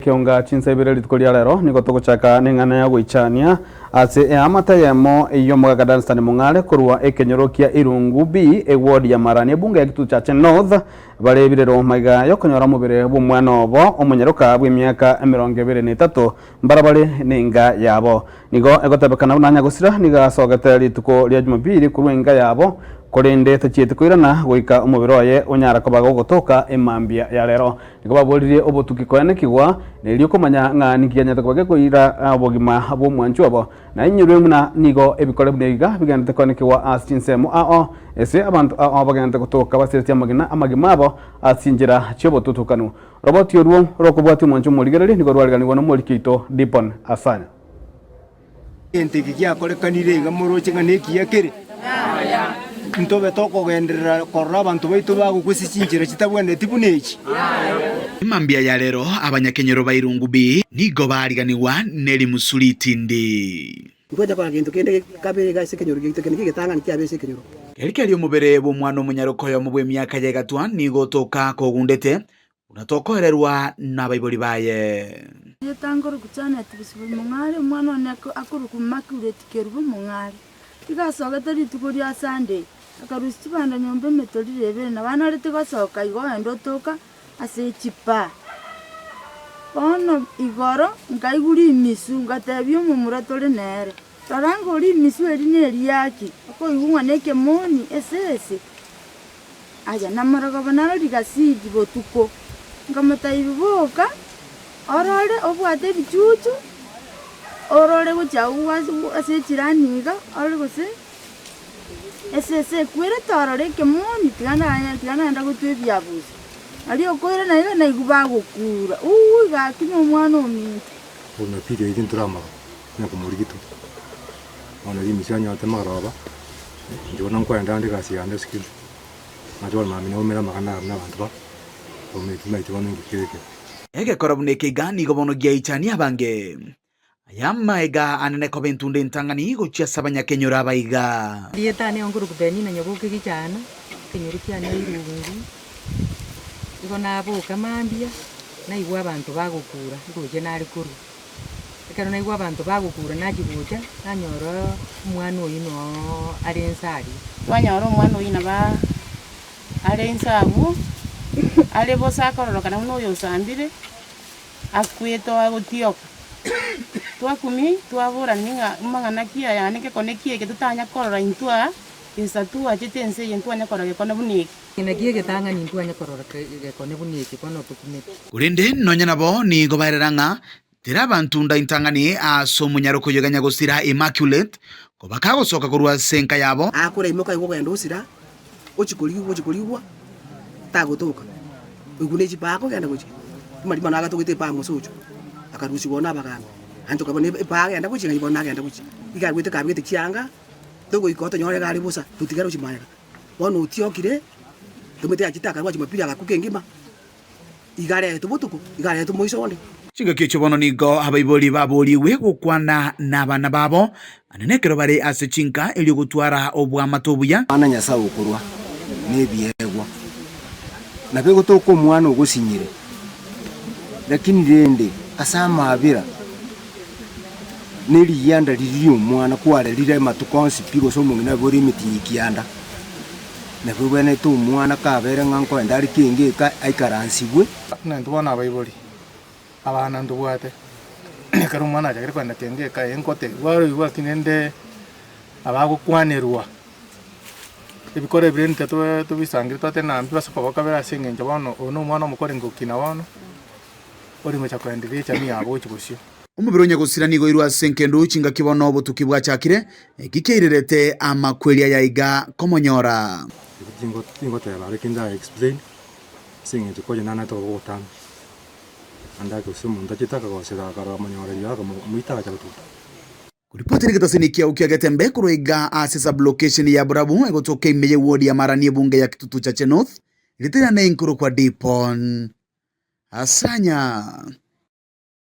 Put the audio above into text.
keonga chinsa ibere rituko ria rero nigo togochaka neng'ana ya goichania ase eamate eyemo y'omogaka Dunstan Mong'are korwa ekenyoro kia Irungu B eward ya Marani ebunge ya Kitutu Chache North bare ebirero maiga yokonyora omobere bw'omwana obo omonyaroka bw'emiaka 23 mbarabare nenga yabo. Nigo egotebekana buna nyagosira nigo asogete rituko ria Jumapili korwa enka yabo, korende tachieti koirana goika omobere oye onyara koba gogotoka emambia ya rero. Nigo baboririe obotuki koenekigwa, na erio komanya ng'a ninki kianyarete koba gekoira obogima bw'omwanchwa obo. Na inyorwe buna nigo ebikore buna iga bigenderete koenekigwa ase chinsemo ao, ase abanto ao bagenderete gotoka basiretie amagena amagima abo ase chinchera chi'obotutukanu. Roboti orwo rokobwatia omwancho omorigereria nigo rwariganigwa nomoriki oito Dipon Asanya. Egento eke giakorekanire iga moroche ng'a nekiya kere? Ntobe tokogenderera korora abanto baito bagokwa ase chinchera chitabwenereti buna echi? Mambia ya rero abanyakenyoro ba Irungu B nigo baariganigwa nerimusu ritindi. Ntwancha kogora gento kende kabere iga ase ekenyoro giaito, eke nakio egetang'ani kiabe ase ekenyoro. Keria keria omobere bw'omwana omonyaroka oyomo bw'emiaka ya egatwa nigo otoka kogundete, buna tokoererwa nabaibori baye. Erieta nkorokwa Janet Bosibori Mong'are, omwana one akorokwa Immaculate Kerubo Mong'are. Iga asogete rituko ria Sunday, akarusia chibando nyomba emetoriro ebere, nabo anarete gosoka igo ogenda otoka ase echipaa. Bono igoro nkaigwa rimisu, ngatebia omomura tore nere, Rora ng'o rimisu eri neriaki, okoigwa ng'a nekemoni esese. Aya namorogoba naro rigasidi botuko, nkamotebia, Boka, orore obwate ebichuchu, orore gochia agwo ase echirani iga, orore gose esese ekwerete orore ekemoni, tiga naenda gotwa ebiabuso. Aria okoirana iga naigwa bagokura, uuwi gaki nomwana ominto. Jumapili eyio ntoramara konya komorigitwa, bono rimisia anyorete maroba, inche bono nkoenda ande egasi yane ase kende, nache bono mambia naumera amang'ana aya buna abanto ba baumerete timaeti bono inki kere ekebe. Egekora buna eke iga nigo bono giaichania abange. Aya amaega anene koba entunda entang'ani gochia ase abanyakenyoro aba iga. Erieta ane nkorokwa Penina Nyaboke Gichana, ekenyoro kiane Irungu, igo naboka mambia, naigwa abanto bagokura, ngocha nare korwa. Ekero naigwa abanto bagokura nachia gocha, nanyora omwana oyio noo are inse aria. Twanyora omwana oyio nabo are inse abwo, are bosa akororokana buna oyo osambire. Akwete agotioka. Twakumia, twaborania ng'a amang'ana ki aya ane gekone ki eke totanya korora intwe aa, insa twachete ense eye ntwanya korora gekone buna eke. Naki egetang'ani ntwanya korora gekone buna eke bono tokumete. Korende nonya nabo nigo baerera ng'a terabantunda intang'ani ase omonyaroko oyo ganya gosira Immaculate, koba kagosoka korwa ase enka yabo. Akore imoka igo ogenda osira, ochia korigwa ochia korigwa, tagotoka. Oigwa ne chipaa akogenda gochia, amarimo nagatogete epaa mosocho, akarusia bono abagambi. Naende tokabona epaa agenda gochia ng'ai bono agenda gochia. Iga aruete kabegete chianga, togoika oo tonyore iga are bosa, totigare gochia magega. Bono otiokire, tomanyete achete akarwa jumapili agakwa kengima. Iga aretwe botuko, iga aretwe moiso onde. Chingaki echio bono nigo abaibori baborigwe gokwana nabana babo, naende nekero bare ase chinka erio gotwara oboamate obuya. Omwana Nyasae okorwa nebiegwa, nabo egotoka omwana ogosinyire, lakini rende ase amaabera nerigianda riria ri'omwana kwarerire amatuko onsi pi gose omong'ina abe ore emetienyi kianda. Nabo egwenerete omwana kabere ng'a nkoenda are kenge eka aikaransigwe. Buna intwe bono abaibori, abana ntobwate, ekero omwana achakire kogenda kenge eka eye nkotebiwa aroigwe lakini rende abagokwanerwa, ebikoro ebi rende intwe tobe tobisangire twateba ng'a mbibase koba kabere ase eng'encho bono oyo na omwana omokorenge gokina bono, ori gocha koendereria echamii yabo gochia bosio. Omobere o nyagosira nigo oirwe ase engendu chingaki bono obotuki bwachakire, eki kiairerete amakweri aya iga komonyora. Ebi tingoteba are kende aye explain ase eng'encho konya nanarete koba ogotanga, naende ake gose omonto achete akagosera akarora omonyoreria akamoita agacha gotuta. Koripoti negetasini kiao kia Getembe korwa iga ase sub-location ya Burabu egotoka ime ye ward ya Marani ebunge ya Kitutu Chache North, ritirane inkorokwa Dipon Asanya.